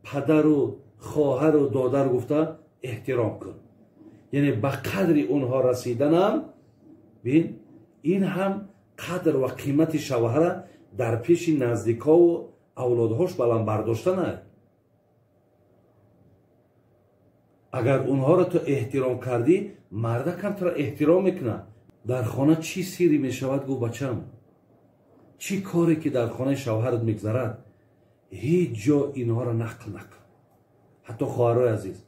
Падару хоҳару додар гуфта эҳтиром кун. Яъне ба қадри онҳо расиданам, бин, ин ҳам қадр ва қимати шавҳара дар пеши наздикову авлодҳош баланд бардоштана. Агар онҳоро ту эҳтиром кардӣ, мардакам туро эҳтиром мекунад. Дар хона чӣ сирӣ мешавад, гӯ бачам? Чӣ коре ки дар хонаи шавҳарат мегзарад, ҳеҷ ҷо инҳоро нақл накун. Ҳатто хоҳарои азиз,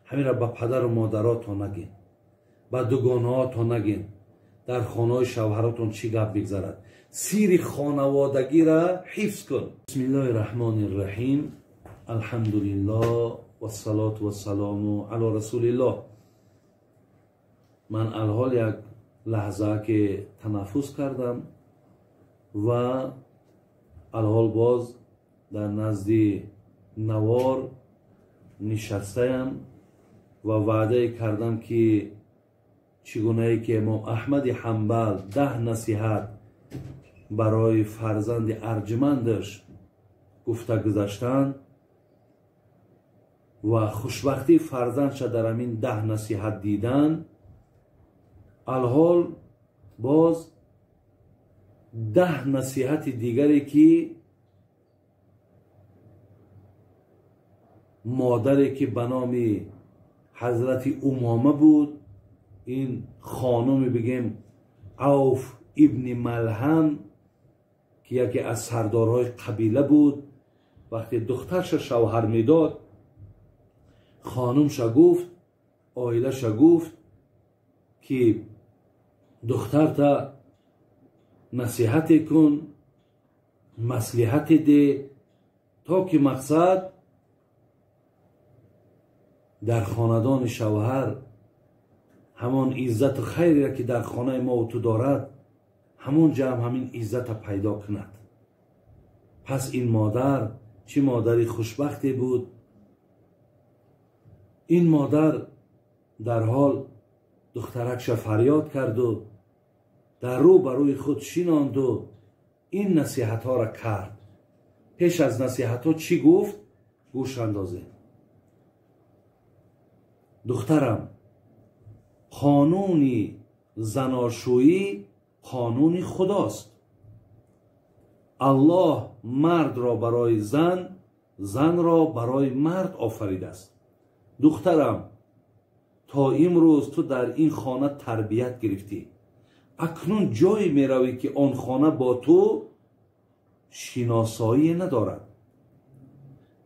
ҳаминро ба падару модаротон нагин, ба дугонаҳотон нагин. Дар хонаҳои шавҳаротон чӣ гап мегзарад, сири хонаводагиро ҳифз кун. Бисмиллоҳи раҳмони раҳим. Алҳамдулиллоҳ вассалоту вассалому ало расулиллоҳ. Ман алҳол як лаҳза ки танаффус кардам ва алҳол боз дар назди навор нишастаям ва ваъдае кардам ки чӣ гунае ки имом Аҳмади Ҳанбал 10 насиҳат барои фарзанди арҷмандаш гуфта гузаштанд ва хушбахтии фарзандша дар ҳамин 10 насиҳат дидан, алҳол боз 10 насиҳати дигаре ки модаре ки ба номи ҳазрати Умома буд, ин хонуме бигем Авф ибни Малҳам, ки яке аз сардорҳои қабила буд, вақте духтарша шавҳар медод, хонумша гуфт, оилаша гуфт ки духтарта насиҳате кун, маслиҳате де, то ки мақсад дар хонадони шавҳар ҳамон иззату хайре ки дар хонаи мо ту дорад, ҳамон ҷамъ ҳамин иззата пайдо кунад. Пас ин модар чӣ модари хушбахте буд. Ин модар дар ҳол духтаракша фарёд карду дар рӯ ба рӯи худ шинонду ин насиҳатҳоро кард. Пеш аз насиҳатҳо чӣ гуфт? Гӯш андозем. Духтарам, қонуни заношӯӣ қонуни худост. Аллоҳ мардро барои зан, занро барои мард офаридааст. Духтарам, то имрӯз ту дар ин хона тарбият гирифтӣ. Акнун ҷое меравӣ ки он хона бо ту шиносоӣ надорад.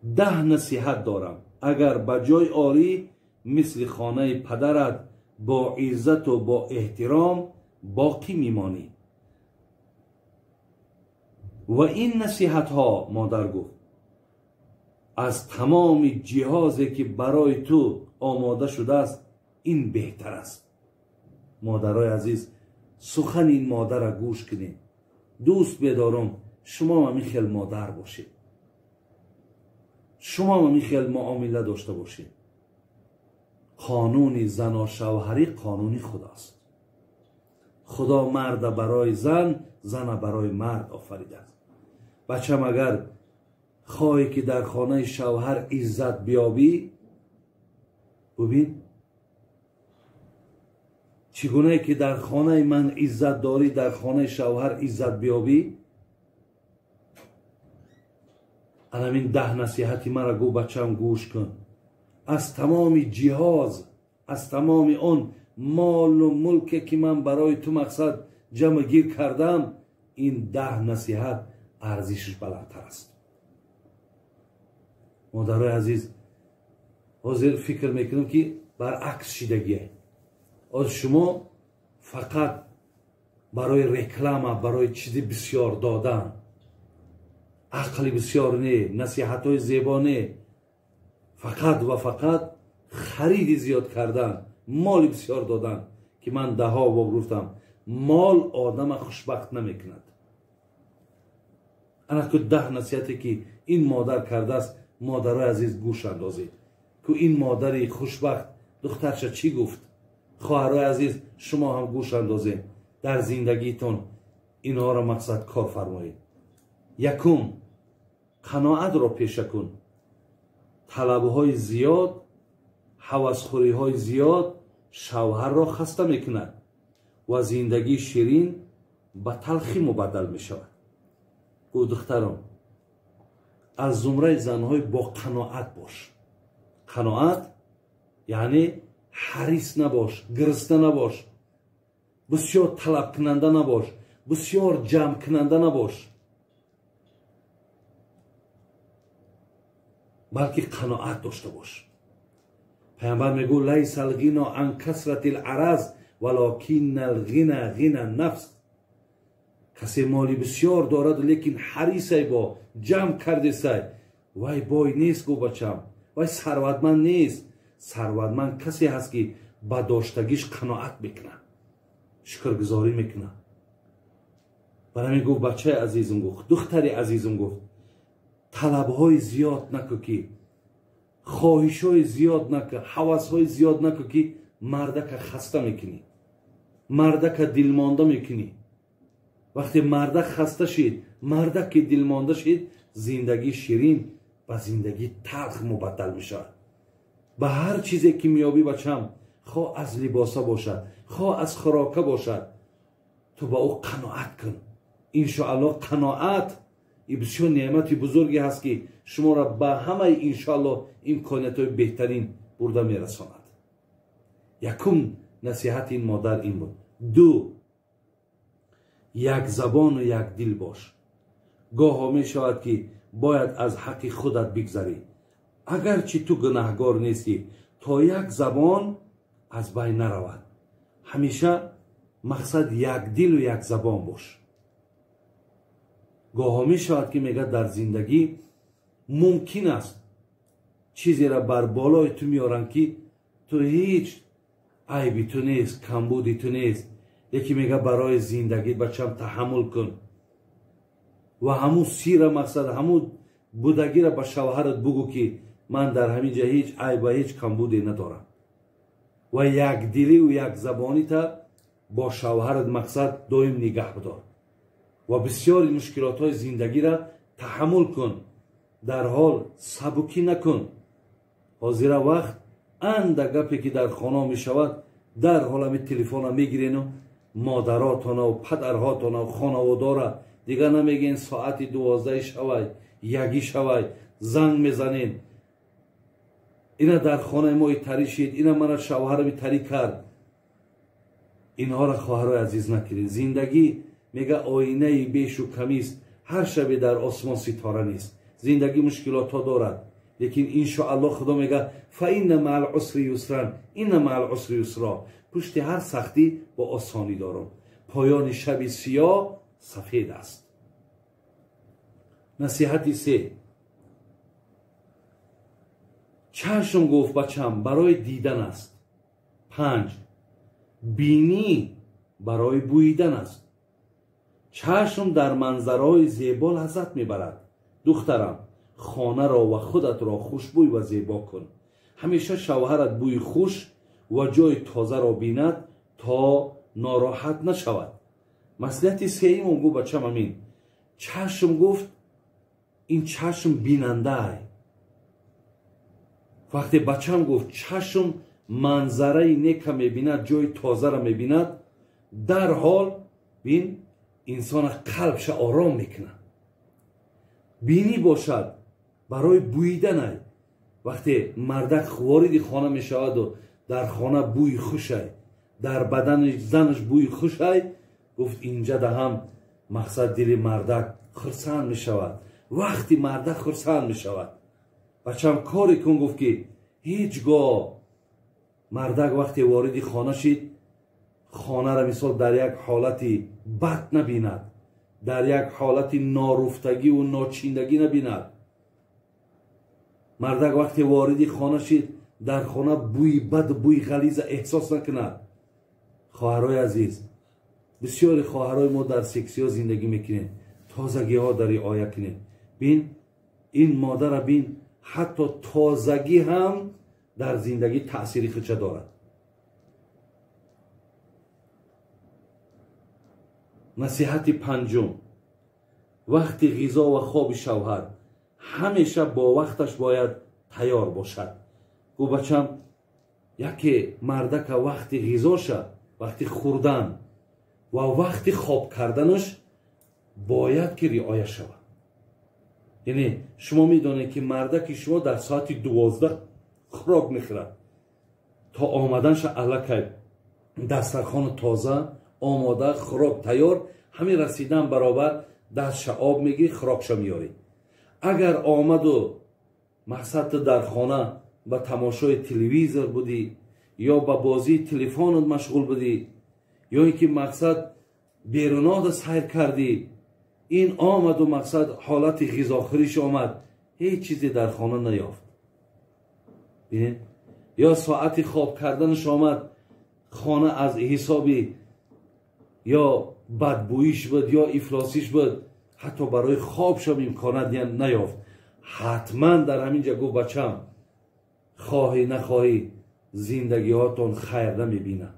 10 насиҳат дорам. Агар ба ҷой орӣ, мисли хонаи падарат бо иззату бо эҳтиром боқӣ мемонӣ. Ва ин насиҳатҳо, модар гуфт, аз тамоми ҷиҳозе ки барои ту омода шудааст, ин беҳтар аст. Модарои азиз, сухани ин модарро гӯш кунед. Дӯст бедорам, шумо ҳамин хел модар бошед, шумо ҳамин хел муомила дошта бошед. Қонуни заношавҳарӣ қонуни худост. Худо марда барои зан, зана барои мард офаридааст. Бачам, агар хоҳӣ ки дар хонаи шавҳар иззат биёбӣ, бубин чӣ гунае ки дар хонаи ман иззат дорӣ, дар хонаи шавҳар иззат биёбӣ. Анамин 10 насиҳати маро гӯ бачам, гӯш кун. Аз тамоми ҷиҳоз, аз тамоми он молу мулке ки ман барои ту мақсад ҷамъ гир кардам, ин 10 насиҳат арзишаш баландтар аст. Модарои азиз, ҳозир фикр мекунам ки баръакс шидагие. Ҳозир шумо фақат барои реклама, барои чизи бисёр додан, ақли бисёр не, насиҳатҳои зебо не, фақат ва фақат хариди зиёд кардан, моли бисёр додан, ки ман даҳо бор гуфтам, мол одама хушбахт намекунад. Ана ку 10 насиҳате ки ин модар кардааст, модарои азиз гӯш андозед. Ку ин модари хушбахт духтарша чӣ гуфт? Хоҳарои азиз, шумо ҳам гӯш андозед. Дар зиндагитон инҳоро мақсад кор фармоед. Якум, қаноатро пеша кун. Талабҳои зиёд, ҳавасхӯриҳои зиёд шавҳарро хаста мекунад ва зиндагии ширин ба талхӣ мубаддал мешавад. Гуфт: духтарон, аз зумраи занҳои бо қаноат бош. Қаноат яъне ҳарис набош, гирисна набош, бисёр талабкунанда набош, бисёр ҷамъкунанда набош, балки қаноат дошта бош. Пайғамбар мегӯ: лайса алғино ан касрати лараз валокинна алғина ғина нафс. Касе моли бисёр дорад, лекин ҳарисай, бо ҷамъ кардесай, вай бой нест. Гӯ бачам, вай сарватманд нест. Сарватманд касе ҳаст, ки ба доштагиш қаноат мекунад, шукргузорӣ мекунад. Бар ҳамин гуфт: бачаи азизум, гуфт, духтари азизум, гуфт, талабҳои зиёд наку, ки хоҳишҳои зиёд наку, ҳавасҳои зиёд наку, ки мардака хаста мекунӣ, мардака дилмонда мекунӣ. Вақте мардак хаста шид, мардак ки дилмонда шид, зиндагии ширин ба зиндагии талх мубаддал мешавад. Ба ҳар чизе ки меёбӣ, бачам, хоҳ аз либоса бошад, хоҳ аз хӯрока бошад, ту ба ӯ қаноат кун. Иншоаллоҳ, қаноат и бисёр неъмати бузурге ҳаст, ки шуморо ба ҳамаи, иншоаллоҳ, имкониятҳои беҳтарин бурда мерасонад. Якум насиҳати ин модар ин буд. Ду, як забону як дил бош. Гоҳо мешавад, ки бояд аз ҳаққи худат бигзарӣ, агарчи ту гунаҳгор нестӣ, то як забон аз байн наравад. Ҳамеша мақсад як дилу як забон бош. Гоҳо мешавад, ки мегӯяд, дар зиндагӣ мумкин аст чизеро бар болои ту меоранд, ки ту ҳеҷ айби ту нест, камбуди ту нест, лекин мега, барои зиндагӣ, бачам, таҳаммул кун ва ҳамун сира, мақсад ҳамун будагиро ба шавҳарат бугӯ, ки ман дар ҳамин ҷа ҳеҷ айб ва ҳеҷ камбуде надорам, ва якдиливу якзабонита бо шавҳарат, мақсад, доим нигаҳ бидор ва бисёри мушкилотҳои зиндагиро таҳаммул кун, дар ҳол сабукӣ накун. Ҳозира вақт анда гапе ки дар хона мешавад, дар ҳол ҳами телефона мегирену модаротонаву падарҳотонаву хонаводора дигар намегӯен, соати 12 шавай, ягӣ шавай, занг мезанен: ина дар хонаи мо итарӣ шид, ина мана шавҳарам итарӣ кард. Инҳоро, хоҳарои азиз, накунед. Зиндагӣ, мега, оинаи бешу камист, ҳар шабе дар осмон ситора нест. Зиндагӣ мушкилотҳо дорад, лекин иншоаллоҳ, Худо мега: фаинна маал усри юсран, инна маал усри юсро. Пушти ҳар сахтӣ бо осонӣ дорам. Поёни шаби сиёҳ сафед аст. Насиҳати се: чашм, гуфт бачам, барои дидан аст. Панҷ, бинӣ барои бӯидан аст. Чашм дар манзараҳои зебо лаззат мебарад. Духтарам, хонаро ва худатро хушбӯй ва зебо кун. Ҳамеша шавҳарат бӯи хуш ва ҷои тозаро бинад, то нороҳат нашавад. Маслиҳати сеюмам, гуфт бачам, амин: чашм, гуфт, ин чашм бинандаай. Вақте, бачам, гуфт, чашм манзараи нека мебинад, ҷои тозаро мебинад, дарҳол, бин, инсона қалбша ором мекунад. Бинӣ бошад барои бӯиданай. Вақте мардак вориди хона мешаваду дар хона бӯи хушай, дар бадани занаш бӯи хушай, гуфт, инҷа даҳам, мақсад, дили мардак хурсанд мешавад. Вақти мардак хурсанд мешавад, бачам, коре кун, гуфт, ки ҳеҷ гоҳ мардак вақте вориди хона шид, хонаро, мисол, дар як ҳолати бад набинад, дар як ҳолати норуфтагиву ночиндагӣ набинад. Мардак вақте вориди хона шид, дар хона бӯи баду бӯи ғализа эҳсос накунад. Хоҳарои азиз, бисёри хоҳарои мо дар сексиҳо зиндагӣ мекунед, тозагиҳо дар риоя кунед. Бин, ин модара бин, ҳатто тозагӣ ҳам дар зиндагӣ таъсири худша дорад. Насиҳати панҷум: Вақти ғизо ва хоби шавҳар ҳамеша бо вақташ бояд тайёр бошад. Гӯ бачам, яке мардака вақти ғизоша, вақти хӯрдан ва вақти хоб карданаш бояд ки риоя шавад. Яъне шумо медонед, ки мардаки шумо дар соати 12 хӯрок мехӯрад, то омаданша аллакай дастархону тоза омода, хӯрок тайёр, ҳамин расидан баробар дастша об мегирӣ, хӯрокша меёрӣ. Агар омаду мақсад ту дар хона ба тамошои телевизор будӣ ё ба бозии телефонат машғул будӣ, ё ин ки мақсад берунода сайр кардӣ, ин омаду мақсад ҳолати ғизохӯриш омад, ҳеҷ чизе дар хона наёфт. Бинед, ё соати хоб карданаш омад, хона аз ҳисоби ё бадбӯиш буд ё ифлосиш буд, ҳатто барои хобшам имконат наёфт. Ҳатман дар ҳамин ҷа гуфт бачам, хоҳӣ нахоҳӣ зиндагиҳотон хайр намебинад.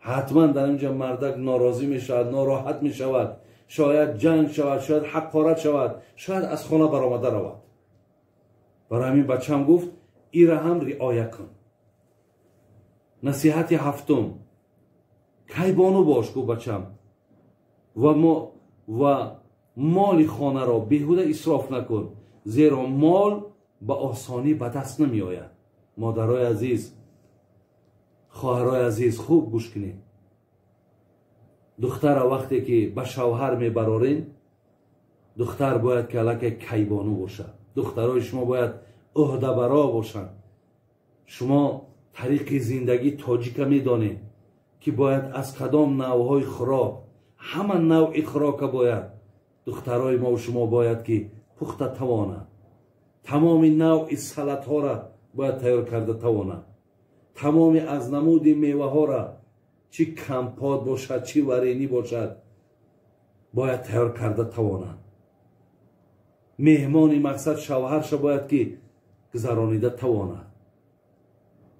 Ҳатман дар ин ҷа мардак норозӣ мешавад, нороҳат мешавад, шояд ҷанг шавад, шояд ҳақорат шавад, шояд аз хона баромада равад. Барои ҳамин бачам гуфт, ира ҳам риоя кун. Насиҳати ҳафтум, кайбону бош, гуфт бачам, ва моли хонаро беҳуда исроф накун, зеро мол ба осонӣ ба даст намеояд. Модарои азиз, хоҳарои азиз, хуб гӯш кунед. Духтара вақте ки ба шавҳар мебарорен, духтар бояд ки аллакай кайбону бошад. Духтарои шумо бояд ӯҳдабаро бошанд. Шумо тариқи зиндагӣ тоҷика медонед, ки бояд аз кадом навъҳои хӯрок, ҳама навъи хӯрока бояд духтарои мо шумо бояд ки пухта тавонад. Тамоми навъи салатҳоро бояд тайёр карда тавонад. Тамоми аз намуди меваҳоро, чӣ компот бошад, чӣ варенӣ бошад, бояд тайёр карда тавонад. Меҳмони мақсад шавҳарша бояд ки гузаронида тавонад.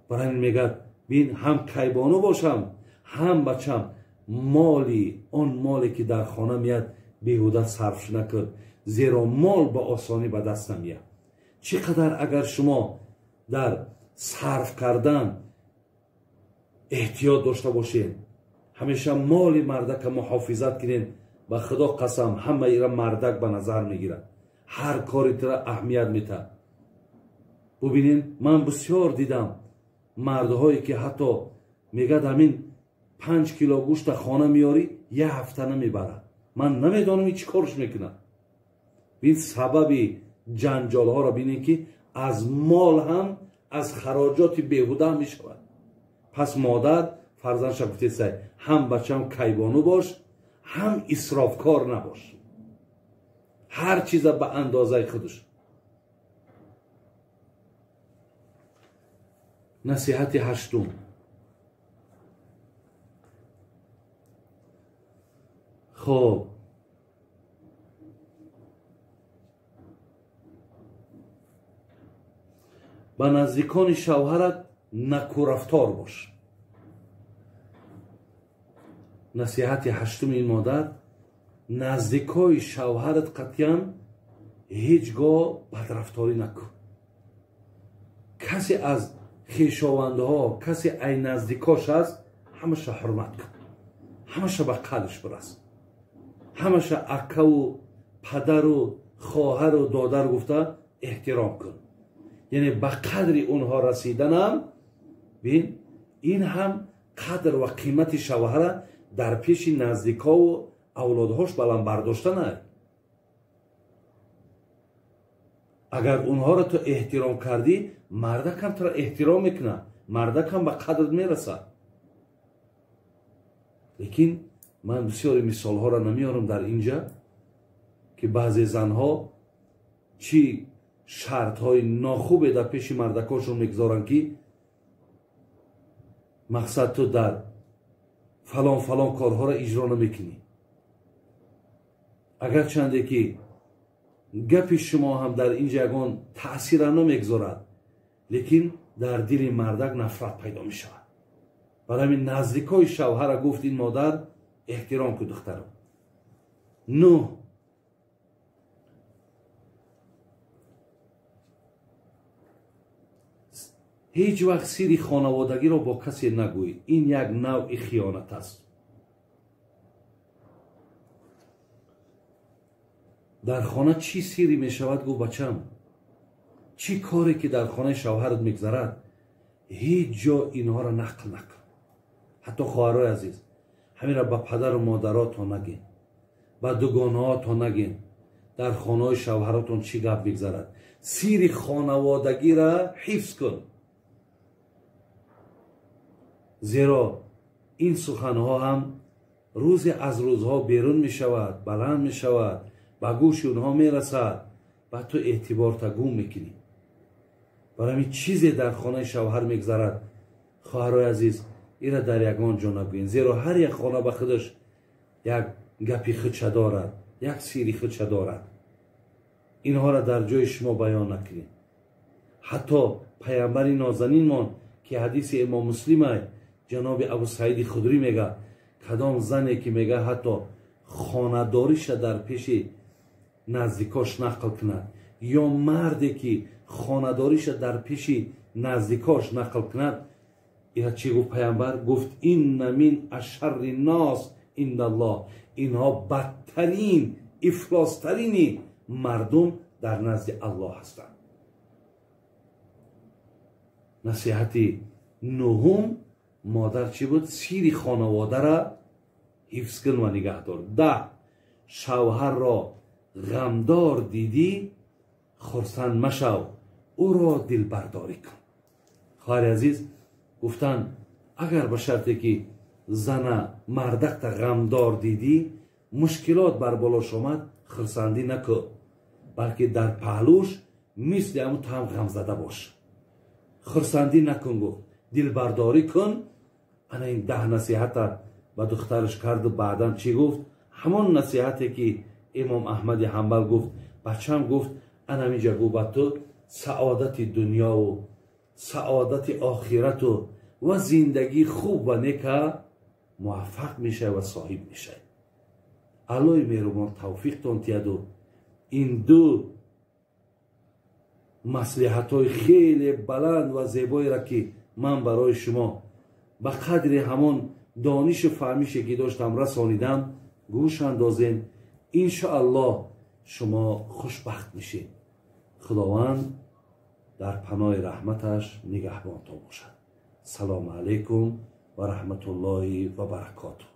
Барои ҳамин мегӯяд, бин, ҳам кайбону бошам, ҳам бачам моли он моле ки дар хона меяд беҳуда сарф накун, зеро мол ба осонӣ ба даст намеяд. Чӣ қадар агар шумо дар сарф кардан эҳтиёт дошта бошед, ҳамеша моли мардака муҳофизат кунед, ба худо қасам ҳама ира мардак ба назар мегирад, ҳар кори тура аҳамият метаҳад. Бубинед, ман бисёр дидам мардҳое ки ҳатто мегӯяд ҳамин 5 кило гӯшта хона меёрӣ, як ҳафта намебарад. Ман намедонам чӣ корш мекунад. Бин сабаби ҷанҷолҳоро бинед, ки аз мол ҳам аз хароҷоти беҳуда ҳам мешавад. Пас модар фарзандша гуфтесай, ҳам бачам кайбону бош, ҳам исрофкор набош, ҳар чиза ба андозаи худаш. Насиҳати ҳаштум, хоб, ба наздикони шавҳарат накӯрафтор бош. Насиҳати ҳаштуми ин модар, наздикои шавҳарат қатъиян ҳеҷ гоҳ бадрафторӣ накун. Касе аз хешовандаҳо, касе ай наздикош аст, ҳамаша ҳурмат кун, ҳамаша ба қадрш бирас, ҳамаша акаву падару хоҳару додар гуфта эҳтиром кун. Яъне ба қадри онҳо расиданам, бин, ин ҳам қадр ва қимати шавҳара дар пеши наздикову авлодҳош баланд бардоштанай. Агар онҳоро ту эҳтиром кардӣ, мардакам туро эҳтиром мекунад, мардакам ба қадрат мерасад. Лекин ман бисёри мисолҳоро намеорам дар инҷа, ки баъзе занҳо чӣ шартҳои нохубе дар пеши мардакошон мегузоранд, ки мақсад ту дар фалон фалон корҳоро иҷро намекунӣ. Агарчанде ки гапи шумо ҳам дар инҷа ягон таъсира намегузорад, лекин дар дили мардак нафрат пайдо мешавад. Барои ҳамин наздикои шавҳара гуфт ин модар, эҳтиром кун духтарам. 9. Ҳеҷ вақт сири хонаводагиро бо касе нагӯй, ин як навъи хиёнат аст. Дар хона чӣ сире мешавад, гуфт бачам, чӣ коре ки дар хонаи шавҳарат мегзарад, ҳеҷ ҷо инҳоро нақл накун. Ҳатто хоҳарои азиз, ҳаминро ба падару модаротон нагин, ба дугонаҳотон нагин. Дар хонаҳои шавҳаротон чӣ гап мегзарад, сири хонаводагиро ҳифз кун, зеро ин суханҳо ҳам рӯзе аз рӯзҳо берун мешавад, баланд мешавад, ба гӯши онҳо мерасад, ба ту эътиборта гум мекунӣ. Барои ҳамин чизе дар хонаи шавҳар мегзарад, хоҳарои азиз, ира дар ягон ҷо нагӯен, зеро ҳар як хона ба худаш як гапи худша дорад, як сири худша дорад. Инҳоро дар ҷои шумо баён накунед. Ҳатто паямбари нозанинмон, ки ҳадиси имом муслимай, ҷаноби Абусаиди Худрӣ мега, кадом зане ки мега ҳатто хонадориша дар пеши наздикош нақл кунад, ё марде ки хонадориша дар пеши наздикош нақл кунад, ира чӣ гуфт паямбар? Гуфт: инна мин ашарри нос индаллоҳ. Инҳо бадтарин, ифлостарини мардум дар назди Аллоҳ ҳастанд. Насиҳати нуҳум модар чӣ буд? Сири хонаводаро ҳифз кун ва нигаҳдор. 10. Шавҳарро ғамдор дидӣ, хурсанд машав, ӯро дилбардорӣ кун. Хоҳари азиз, гуфтанд агар ба шарте ки зана мардакта ғамдор дидӣ, мушкилот бар болош омад, хурсандӣ накун, балки дар паҳлӯш мисли ҳамун ту ҳам ғамзада бош. Хурсандӣ накун, гуфт, дилбардорӣ кун. Ана ин 10 насиҳата ба духтараш карду баъдан чӣ гуфт? Ҳамон насиҳате ки имом Аҳмади Ҳанбал гуфт, бачам гуфт, ана ҳаминҷа гуфт ба ту саодати дунёву саодати охирату ва зиндагии хуб ва нека муваффақ мешавӣ ва соҳиб мешавӣ. Аллоҳи меҳрубон тавфиқтон диҳаду ин ду маслиҳатҳои хеле баланд ва зебоеро ки ман барои шумо ба қадри ҳамон донишу фаҳмише ки доштам расонидам, гӯш андозем. Иншоаллоҳ шумо хушбахт мешед. Худованд дар паноҳи раҳматаш нигаҳбонтон бошад. Салому алайкум ва раҳматуллоҳи ва баракотуҳ.